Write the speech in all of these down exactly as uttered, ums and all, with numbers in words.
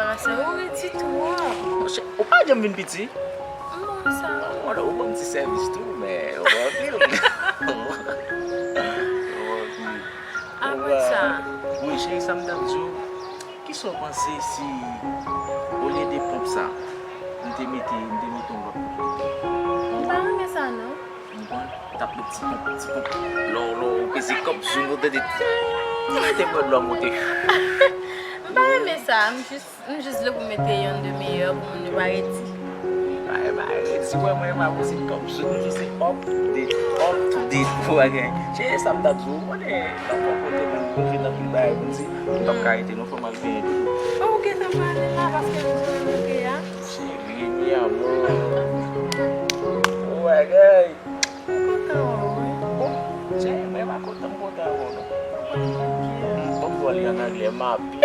Ah, sa ou redi twòp. Monchè, ou pa janm vin piti. Mwen sa. Ou, ou ban m ti sèvis tou, men ou anpil. Ou anpil. Apre sa. Wi, cheri, sa m t ap di w. Kisa w panse si, olye de ponp sa, m te mete, m te mete yon lòt ponp? M pa renmen sa, non. M konn t ap met ti ponp, ti ponp. Lè w, lè w peze kòb sou nou, tande, ti, ti, te pran dlo monte. M pa renmen sa, m jis, m jis vle pou mete youn de meyè pou moun yo pa redi. Ay, ba, redi, wè, mwen, m ap peze kòb sou nou, se up to date, up to date, pou bagay. Se sa m t ap di w, konnen, nan bon kote, moun konfye nan tout bagay, moun di, m p ap ka rete, non, fò m al benyen tou. Oh, ou gentan pale la, paske m di w m manke a. Cheri, mi amor. Ou bagay. Mwen kontan wè w, wi. Bon, tiens, mwen pa kontan, m kontan wè w, non. Mwen kontan. M p ap pale ann anglè, m happy.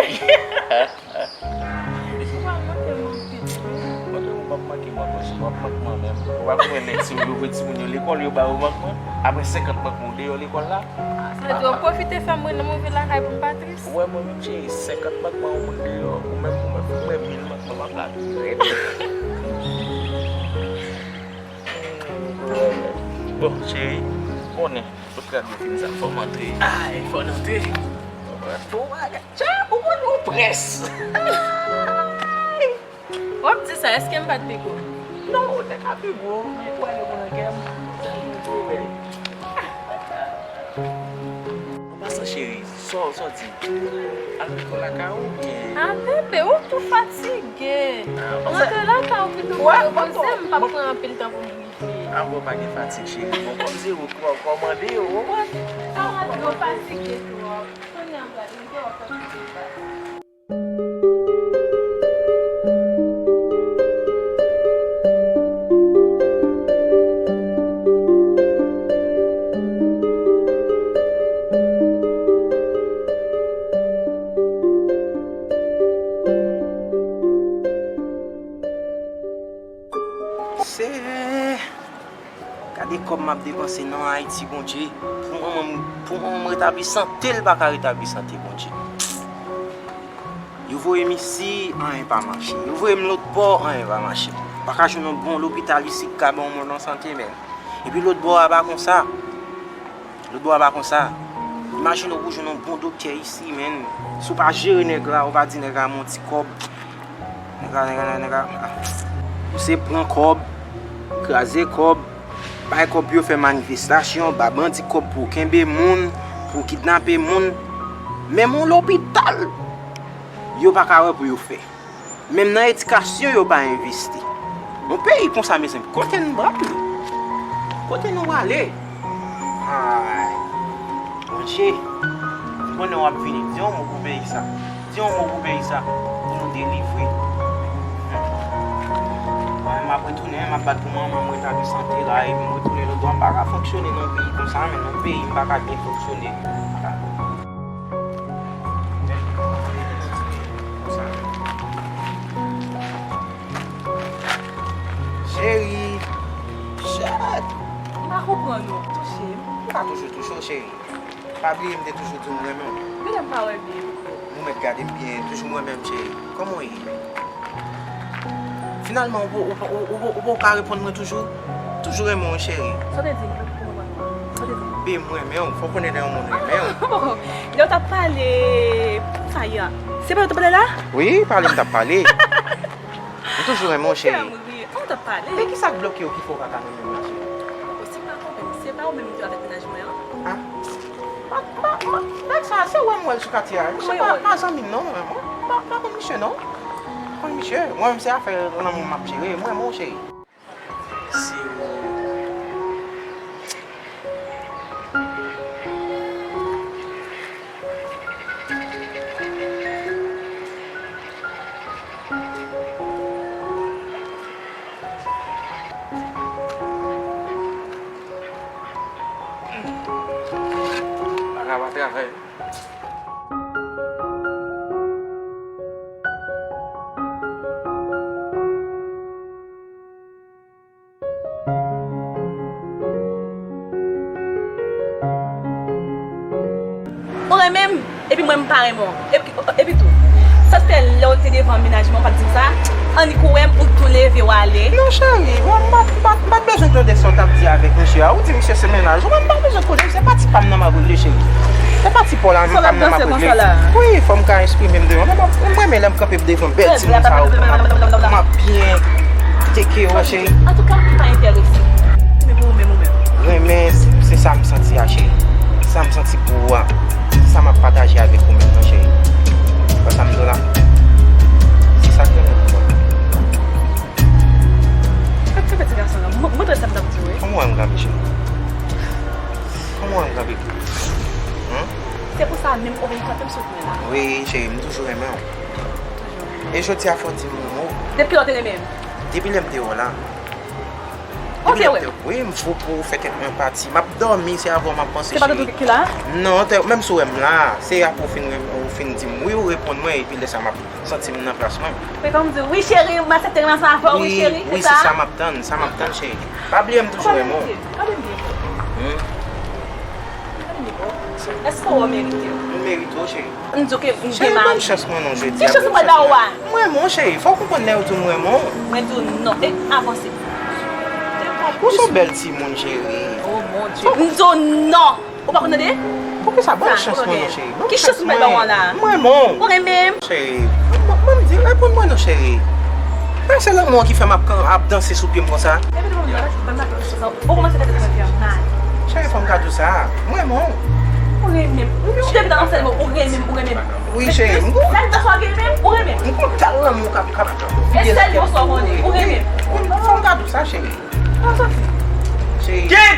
Ou pral manke m anpil, wi. Mwen menm, ou p ap manke m ankò, cheri, w ap mank mwen menm. Ou pa konn lè si w ouvri timoun yo lekòl, yo ba yo mankman. Apre senkant mankman, ou deyò lekòl la. Sa vle di w pwofite fè m rele m rive lakay pou m pa tris. Ou wè mwen menm, cheri, senkant mankman, ou deyò, ou menm, ou menm, ou menm, mil mankman, m ap la. Bon, cheri, konnen, lòt rad yo fin sa, fò m antre. Ay, fò n antre. Fò w ale. Tcha, ou konn ou près. W ap di sa, èske m pa t pi gwo? Non, ou te ka pi gwo, men ou ale pou nan kè m. An pasan, cheri, sa w, sa w di? Al rete lakay ou oubyen? A, bebe, ou tou fatige. Rantre lakay ou pito pou repoze, m p ap pran anpil tan pou m rive. A bon, pa gen fatig, cheri. Bon, kòm se ou k-, kòmande, ou konprann? Sa rantre, ou fatige twòp. Kounye a m prale rive, w ap fè m pase. Seyè, gade kòb m ap depanse nan Ayiti, Bondye. Pou manman m, pou manman m retabli sante, l pa ka retabli sante, Bondye. Yo voye m isi, anyen pa mache. Yo voye m lòt bò, anyen pa mache. M pa ka jwenn yon bon lopital isi ki ka ban yon moun an sante, menm. Epi lòt bò a pa konsa. Lòt bò a pa konsa. Imajine w pou jwenn yon bon doktè isi, menm. Si w pa jere nèg la, ou pa di nèg la men yon ti kòb. Nèg la, nèg la, nèg la, ah. Ou se pran kòb, kraze kòb, bay kòb pou yo fè manifestasyon, ba bandi kòb pou kenbe moun, pou kidnape moun. Menm yon lopital, yo pa ka wè pou yo fè. Menm nan edikasyon, yo pa envesti. Yon peyi konsa, mezanmi, kote n prale? Kote nou prale? Ay, Bondye, m konnen w ap vini. Di yon mo pou peyi sa. Di yon mo pou peyi sa. Pou nou delivre. Mwen, m ap retounen, m ap bat pou mwen, mwen, m retabli sante la, epi m retounen lòt bò. M pa ka fonksyone nan yon peyi konsa, men nan yon peyi, m pa ka byen fonksyone. Cheri. Chat. M pa konprann ou. Touche m. M pa toujou touche w, cheri. Pa bliye m te toujou di w m renmen w. Gade m pa wè byen. Ou mèt gade m byen, toujou m renmen w, cheri. Kòman w ye? Finalman, ou, ou, ou, ou, ou, ou pa reponn mwen toujou? Toujou renmen w, cheri. Sa w te di m pou mwen konn mwen? Sa w te di m? Be, m renmen w. Fò w konnen lè yon moun renmen w. Bon, lè w t ap pale, sa y a? Se pale w t ap pale la? Wi, pale m t ap pale. M toujou renmen w, cheri. Ou fè m ri. An, w t ap pale. E kisa k bloke w ki fè w pa ka renmen m la, cheri? Bon, si m pa twonpe m, se pa ou menm ki avèk mennaj mwen an? Ah. Pa, pa, pa, nèg sa, se wè m wè l sou katye a. Misye pa, pa zanmi m non, mwen menm. M pa, pa konn misye non. M pa konn misye. Mwen menm se afè lanmou m ap jere. Mwen renmen w, cheri. Si ou pa ka pa travay. Ou renmen m, epi mwen m pa renmen w. Epi, epi tou, sa se lè w te devan mennaj m, Annik ou wè m, ou tou leve w ale. Non, cheri, mwen, m pa, m pa, m pa t bezwen tande sa w t ap di avèk misye a. Ou di misye se mennaj ou, mwen, m pa bezwen konnen, se pati pa m nan m ap regle, cheri. Se pati pa w la menm pa m nan m ap regle. Wi, fò m ka eksprime m devan. Mwen, mwen, mwen renmen lè m kanpe devan bèl timoun sa yo, m ap, m ap byen teke yo, cheri. Antouka, m pa enterese. Men pou ou menm, ou menm. Renmen, se, se sa m santi a, cheri. Sa m santi pou ou a, se sa m ap pataje avèk ou menm nan, cheri. Wè sa m di w la? Se sa k renmen pou mwen. Gad kanpe ti gason la. Mo-, montre sa m t ap di w, wi. Kòman w wè m kanpe, cheri? Kòman w wè m kanpe? Hum? Se pou sa menm ou vin kanpe m sou pwen la. Wi, cheri, m toujou renmen w. Toujou renmen. E jodi a fò w di m yon mo. Depi lè w te renmen m? Depi lè m te wè w la. Depi lè m te, wi, m fou pou ou fè tèt mwen pati. M ap dòmi, se avè w m ap panse, cheri. Se pa tout ki la? Non, menm si w wè m la, se apre w fin, ou fin di m wi, ou reponn mwen, epi lè sa m ap santi m nan plas mwen. Men kòm di, wi, cheri, m aksepte renmen ansanm avè w, wi, cheri, se sa? Wi, se sa m ap tann, sa m ap tann, cheri. Pa bliye m toujou renmen w. Gade m byen. Hum? Gade m byen. Èske w merite l? M merite w, cheri. M di w ke m gen mari. Cheri, ban m chans mwen non, jodi a. Ki chans mwen ba w a? M renmen w, cheri. Fò w konprann lè yo di w m renmen w. Mwen di w non. E avanse. Ou se yon bèl timoun, cheri. Oh, mon Dieu. M di w non. Ou pa konn tande? Poukisa? Ban m chans mwen non, cheri. Ki chans mwen ba w la? M renmen w. Ou renmen m? Cheri, ban m di, reponn mwen non, cheri. Èske se lanmou an ki fè m ap, ap danse sou pye m konsa? Ou kòmanse fè tèt mwen fè mal. Cheri, fò m ka di w sa. M renmen w. Ou renmen m. Ou depi nan ansanm ou renmen m, ou renmen m. Wi, cheri. Sèl sa w renmen m, ou renmen m. M konn tal lanmou k ap, k ap. E sèl yon sa w konnen, ou renmen m. Fò m ka di w sa, cheri. Cheri. Ken!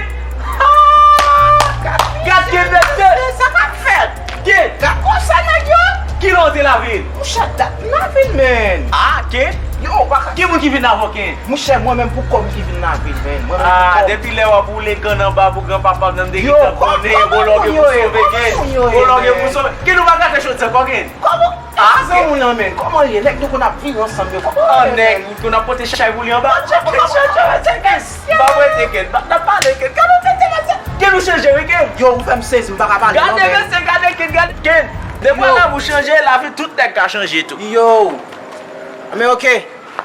Gad Ken, mesye! Sa k ap fèt? Ken! Gad konsa nèg yo! Kilè w te lavil? Mouche, dat m lavil, menn. Ah, Ken! Yo, ou pa ka. Ki moun ki vin avè w, Ken? Mouche, mwen menm pou kò m ki vin lavil, menn. Mwen menm pou kò m. Ah, depi lè w ap woule kann anba pou granpapa m nan, m te gentan konnen, bo lòge pou sove, Ken. Bo lòge pou sove. Ken, ou pa gate chodyè ankò, Ken? Kòman? Ah, zanmi w lan, menn. Kòman l ye? Nèg nou konn ap viv ansanm yo. Kòman l ye, menn? Nèg nou konn ap pote chay pou li anba. M pa prete, Ken. M pa, n ap pale, Ken. Gade w trete mesye. Ken, ou chanje, wi, Ken. Yo, ou fè m sezi, m pa ka pale non, menn. Gade mesye, gade Ken, gade Ken. Defwa, lè ou chanje, lavi tout nèg ka chanje tou. Yo. Men oke.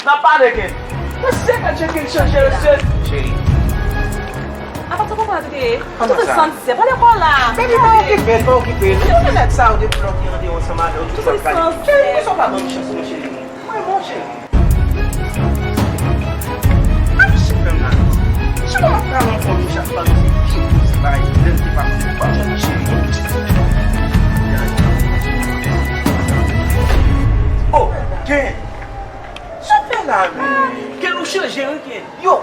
N ap pale, Ken. Mesye, gad jan Ken chanje, mesye. Cheri. Apa, sa konprann tou de. Kòman sa? Tout san dizè, pale kò la. Baby, pa okipe l, pa okipe l. Ou konnen nèg sa yo depi lòt li andeyò ansanm avè w, tout sa k pale. Cheri, poukisa w pa ban m chans mwen, cheri? Mwen, mon cheri. Ap chita m la. Chita m ap pale ankò, mouche ap pale, se vye koze, bagay, lè m te pa konn, pa jan mouche ye. Oh, Ken. Sa w fè la, men? Ken, ou chanje, wi, Ken. Yo,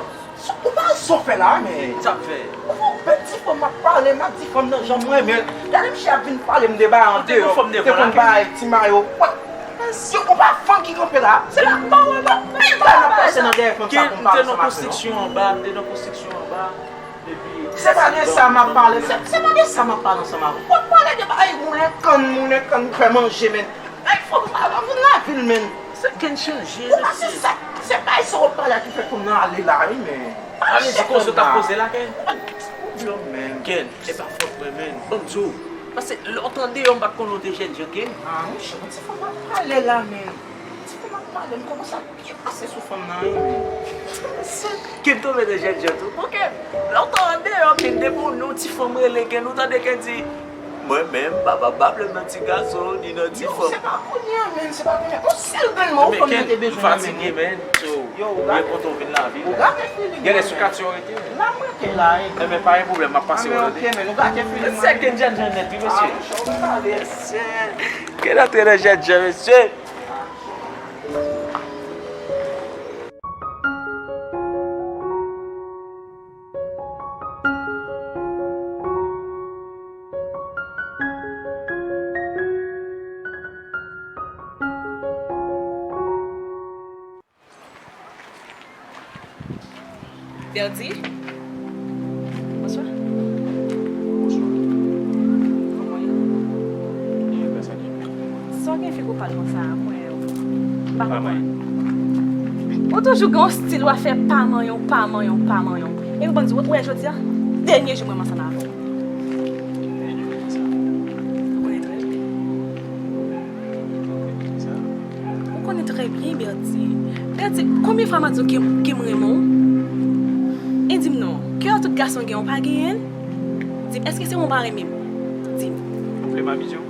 ou pa sa w fè la, men. Sa m fè? Ou fè yon bèl ti fanm, m ap pale, m ap di fanm nan jan m renmen l. Gade misye ap vin pale m de bagay andeyò. Te konn bay ti mayo. Yo, ou pa fanm ki kanpe la. Se la m pa wè m ap pil tan m ap pase nan dèyè fanm sa pou m pale ansanm avè l. Ken, m te nan konstriksyon anba, m te nan konstriksyon anba. Se pa de sa m ap pale, se, se pa de sa m ap pale ansanm avè w. W ap pale de bagay moulen kann, moulen kann, fè manje, men. Nèg fanm sa yo vin lavil, men. Se Ken chanje, mesye. Se sa, se bagay sa w ap pale a ki fè fanm nan ale la, wi, men. Ale di konsa w t ap poze la, Ken. Ou di w menm. Ken, e pa fòt mwen, men. Ban m di w. Paske lè w t andeyò, m pa t konnen w te jènjan, Ken. Ah, monchè, yon ti fanm ap pale la, men. Ti fanm ap pale, m kòmanse ap byen pase sou fanm nan, wi, men. Ken tonbe nan jènjan tou. Bon, Ken, lè w t andeyò, Ken, depi yon ti fanm rele Ken, ou tande Ken di, mwen menm, papa m pa vle m nan ti gason, ni nan ti fanm. Yo, se pa kounye a, men, se pa kounye a. Yon sèl grenn mo fanm nan te bezwen nan men. Yo, ou gade. Ou gade feeling mwen, men. Genlè sou katye w rete, men. La m rete la, wi. Enben, pa gen pwoblèm, m ap pase w, tande. Ah, men oke, men, ou gade feeling mwen. Se Ken jènjan nèt, wi, mesye. Ah, monchè, ou pale. Mesye. Ken antre nan jènjan, mesye. Verdi? Bonswa. Bonswa. Kòman w ye? Byen, pèsonn. Sa w gen fi kou pal konsa, mwen, m pa konprann. Ou toujou gen yon stil w ap fè pa manyen w, pa manyen w, pa manyen w. Epi bon, di, ou wè jodi a, dènye jou mwen ansanm avè w. Dènye jou sa. Ou konnen trè byen. Ou konnen Trè byen, Berthy. Berthy, konbyen fwa m ap di w ke, ke m renmen w? E di m non, kè tout gason gen, w pa genyen l? Di m, èske se mwen w pa renmen m? Di m. Ou vle m abize w?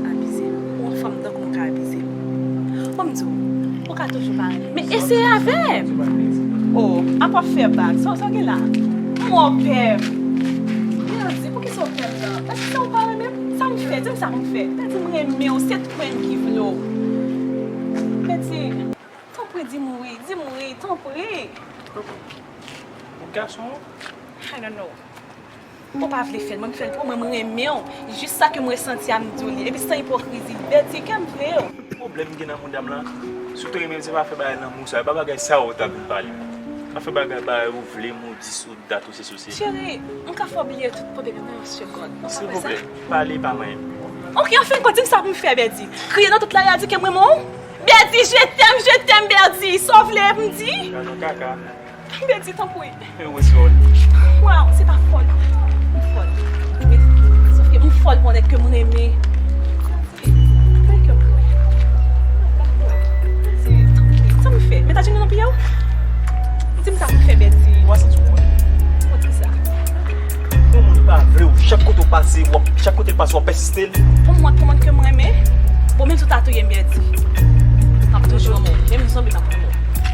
Abize m? Yon fanm tankou mwen ka abize m? Bon, m di w, ou ka toujou pa renmen m. Men eseye avè m! Oh, apa w ap fè bak? Sa, sa w gen la? M wè w pè m. Berthy, poukisa w pè m nan? Èske se ou pa renmen m? Sa m fè? Di m sa m fè. Berthy, m renmen w, se tèt mwen ki vle w. Berthy, tanpri, di m wi, di m wi, tanpri. Ou gason? I don't know. Ou pa vle fè l, mwen m fè l pou mwen, m renmen w. Jis sa ke m resanti a, m di w li. Epi san ipokrizi, Berthy, kè m vle w. Pwoblèm gen nan mouda m la. Si w te renmen m, se pa fè bagay lanmou sa yo, e pa bagay sa yo w t ap vin pale. Pa fè bagay, bagay ou vle, modi sou dat ou, se sou se. Cheri, m ka fè w bliye tout pwoblèm yo nan yon segonn. Silvouplè, pale pa manyen m. Ok, anfen, di m sa pou m fè, Berthy. Kriye nan tout lari a, di ke m renmen w? Berthy, je t'aime, je t'aime, Berthy. Sa w vle pou m di? Gade yon kaka. Berthy, tanpri. E wè sòl. Waw, se pa fòl. M fòl. Men, sòf ke m fòl pou nèg ke m renmen. Berthy, fè kè m plen. Berthy, tanpri. Sa m fè? Met ajenou nan pye w? Di m sa pou m fè, Berthy. Ou pa santi w mal? Kont ki sa? Yon moun pa vle w, chak kote w pase, w ap, chak kote l pase, w ap pèsiste l. Pou mwen, pou moun ke m renmen, bon, menm si w ta touye m, Berthy, m ap toujou renmen w. Menm si zonbi m ap renmen w.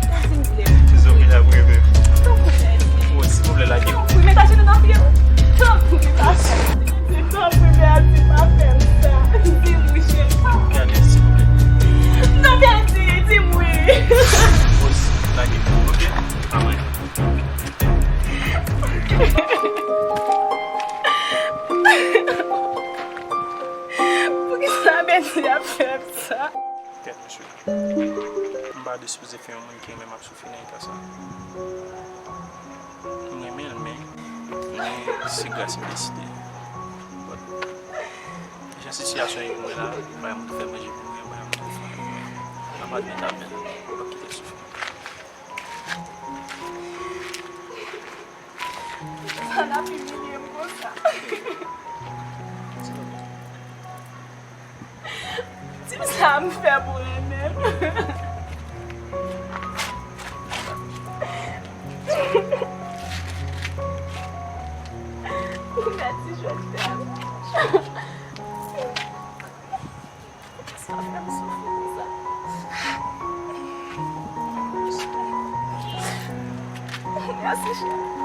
Berthy, m vle w. Se zonbi l ap renmen m. Tanpri, Berthy. Bon, silvouplè, lage m. Tanpri, met ajenou nan pye m. Tanpri, met ajenou. Tanpri, Berthy, pa fè m sa. Di m wi, cheri. Gade, silvouplè. Non, Berthy, di m wi. Bon, lage m, ok? Amen. Poukisa Berthy ap fè m sa? Kèt, mesye. M pa t sipoze fè yon moun ki renmen m ap soufri nan eta sa. M renmen l, men, men se gras m deside. But, jan sitiyasyon ye pou mwen la, bay moun fè manje pou mwen, bay moun fè manje pou mwen. M ap admèt avè l, m p ap kite l soufri. Sa n ap imilye m konsa. Di m sa m fè pou renmen m. Ou mèt di je t'aime. Poukisa w fè m soufri konsa? Mèsi, cheri.